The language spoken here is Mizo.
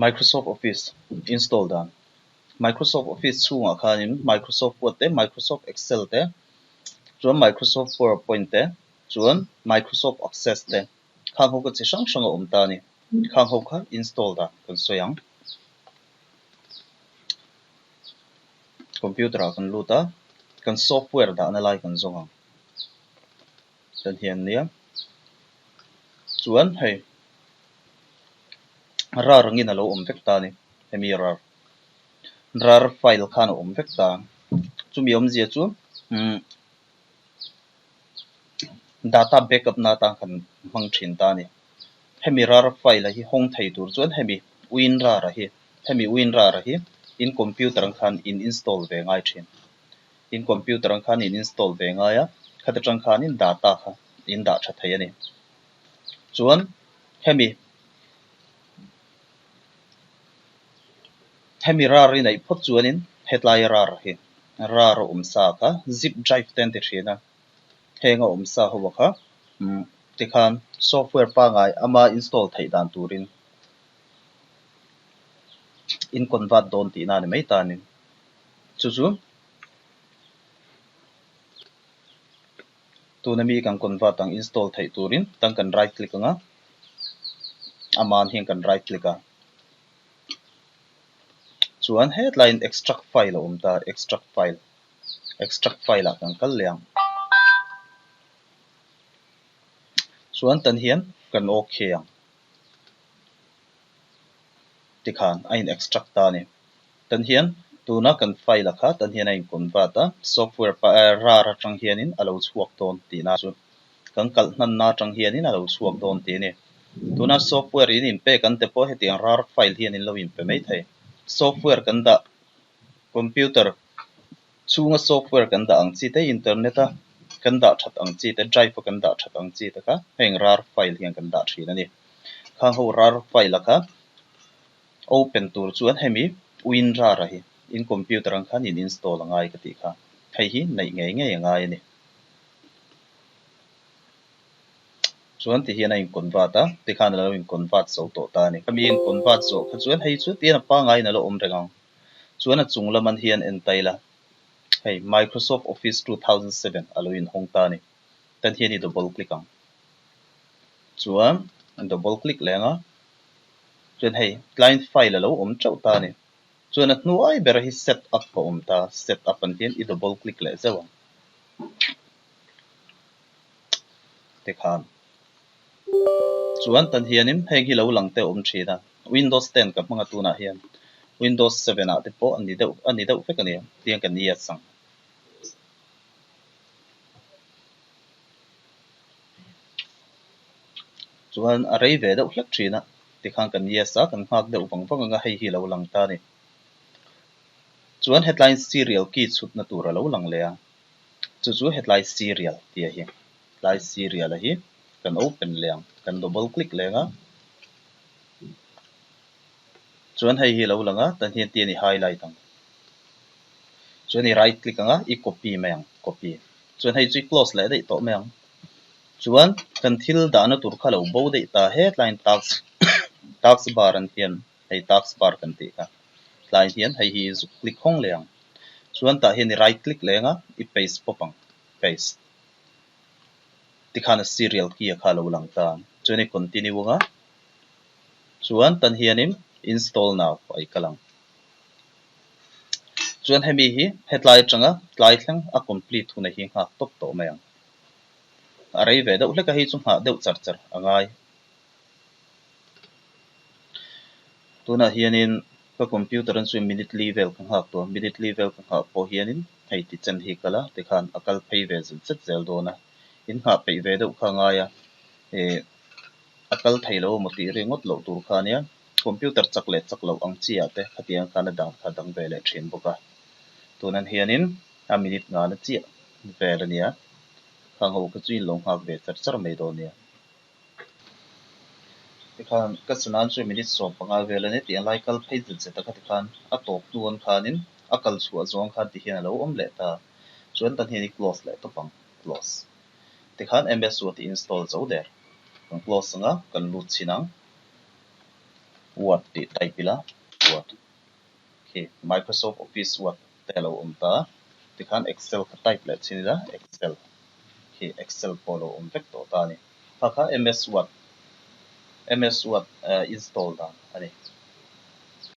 Microsoft Office install dan Microsoft Office chhungah khanin Microsoft Word te Microsoft Excel te chuan Microsoft PowerPoint te chuan Microsoft Access te khang ho kha chi hrang hrang a awm ta a ni. Khang ho kha install dan kan sawi ang. Computer ah kan lut a kan software dahna lai kan zawng ang. Tan hian nia chuan hei rar angin a lo awm vek ta a ni hemi rar rar file khan a awm vek ta chumi awmzia chu umm data backup na atan kan hmang thin ta a ni hemi rar file a hi hawng thei tur chuan hemi winrar a hi hemi winrar a hi in computer ang khan in install ve ngai thin. In computer ang khan in install ve ngai a, khata tang khanin data kha in dah tha thei a ni. Chuan hemi hemi rar i neih phawt chuanin hetlai rar hi rar a awm sa kha zip drive te an ti thin a, heng a awm sa ho kha umm tikhan software pangngai ama install theih dan turin in convert dawn tihna a ni mai ta a ni. Chu chu tuna mi kan convert ang install theih turin tan kan right click ang a, aman hian kan right click a, chuan hetlaiin extract file a awm ta extract file extract file ah kan kal leh ang chuan tan hian kan ok ang tikhan a in extract ta a ni. Tan hian tuna kan file a kha tan hian a in convert a, software pa eh rar atang hianin a lo chhuak dawn tihna chu kan kalh hmanna atang hianin a lo chhuak dawn tih a ni. Tuna software in inpek an te pawh hetiang rar file hian in lo inpe mai thei. Software kan dah computer chhunga software kan dah ang chi te internet a kan dah that ang chi te drive a kan dah that ang chi te kha heng rar file hian kan dah thin a ni. Khang ho rar file a kha Open tur chuan hemi WinRAR a hi in computer ang khan in install a ngai ka tih kha. Hei hi neih ngei ngei a ngai a ni. Chuan ti hian a in convert a, ti khan a lo in convert zo tawh ta a ni. Hemi in convert zawh kha chuan hei chu tihian a pangaiin a lo awm reng ang. Chuan a chung laman hian en ta ila, hei Microsoft Office 2007 a lo inhawng ta a ni. Tan hian i double click ang. Chuan double click leng a. Chuan hei client file a lo awm teuh ta a ni. Chuan a hnuai ber hi set up a awm ta, set up an hian i double click leh zeuh ang. Tikhan chuan tan hianin heng hi lo lang te a awm thin a, Windows 10 ka hmang a tunah hian Windows 7 ah te pawh a ni deuh a ni deuh vek a ni tiang kan yes ang. Chuan a rei ve deuh hlek thin a, tikhan kan yes a, kan nghak deuh vang vang ang a, hei hi a lo lang ta a ni. Chuan hetlaiin serial key chhutna tur a lo lang leh a, chu chu hetlai serial tih a hi, tlai serial a hi kan open leh ang, kan double click leh ang a, chuan hei hi a lo lang a, tan hian tih a ni highlight ang. Chuan i right click ang a, i copy mai ang, copy. Chuan hei chu i close leh daih tawh mai ang. Chuan kan thil dahna tur kha lo bo daih ta hetlaiin task task bar an hian hei task bar kan tih kha tlai hian hei hi zuk click hawng leh ang. Chuan tah hian i right click leh ang a, i paste pawp ang, paste. Tikhan a serial key a kha a lo lang ta. Chuan i continue ang a, chuan tan hianin install now a i kal ang. Chuan hemi hi hetlai atanga tlai thleng a complete hun a hi nghak tawp tawh mai ang. A rei ve deuh hlek a hei chu nghah deuh char char a ngai. Tunah hianin ka computer an chu minute li vel ka nghak tawh a, minute li vel ka nghah pawh hianin hei ti chen hi kal a tikhan a kal phei ve zet zet zel dawn a, in nghah peih ve deuh kha a ngai a, ih a kal thei lo emaw tih ringawt loh tur kha ania computer chak leh chak loh ang chi ah te khatiang khan a dan kha a dang ve leh thin bawk a, tunah hianin a minute nghahna chiah vel a nia, khang ho kha chu in lo nghak ve char char mai dawn nia. Tikhan ka sanan chu minute 15 vel a ni tih a lai kal phei zet zet a kha tikhan a tawp hnuan khanin a kal chhuah zawng khan ti hian a lo awm leh ta, chuan tan hian i close leh tawp ang, close. Tikhan MS Word i install zo der, kan close ang a, kan lut chhin ang. Word tih type ila Word khi Microsoft Office Word te a lo awm ta a, tikhan Excel kha type leh chin ila Excel khi Excel pawh a lo awm vek tawh ta a ni. Kha kha MS Word MS Word install dan a ni.